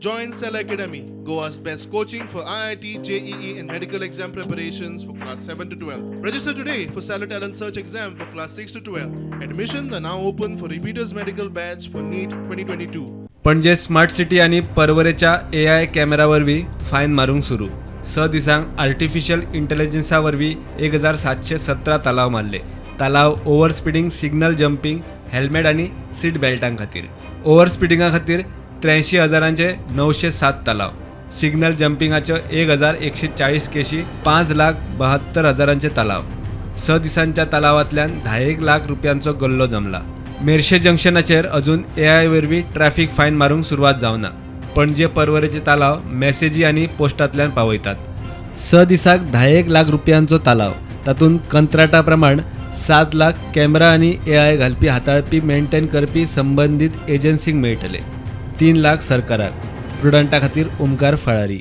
Join Cell Academy, Goa's best coaching for IIT, JEE, and medical exam preparations for class 7 to 12. Register today for Stellar Talent Search exam for class 6 to 12. Admissions are now open for repeaters medical batch for NEET 2022. Panaji smart city आनी परवरेच्या AI camera वरवीं fine मारूंक सुरू. 6 दिसांक artificial इंटेलिजन्सा वरवीं 1717 तालाव मारले. तालाव over speeding, signal jumping, helmet आनी सीट बेल्टां खातीर. ओव्हर स्पिडिंगा खातीर 83 हजारांचे 907 तालाव, सिग्नल जंपिंगाच्यो 1140 केशी, 5,72,000चे तालाव. 6 दिसांच्या तालावांतल्यान धायेक लाख रुपयांचो गल्लो जमला. मेरशे जंक्शनाचेर अजून एआय वरवीं ट्रॅफिक फायन मारूंक सुरवात जावना. पणजे परवरेचे तालाव मॅसेजी आनी पोस्टांतल्यान पावयतात. 6 दिसाक धायेक लाख रुपयांचो तालाव. तातूंत कंत्राटा प्रमाण 7 लाख कॅमेरा आनी एआय घालपी, हाताळपी, मेंटेन करपी संबंदीत एजन्सींक मेळटले, 3 लाख सरकाराक. प्रुडंटा खातीर ओमकार फळारी.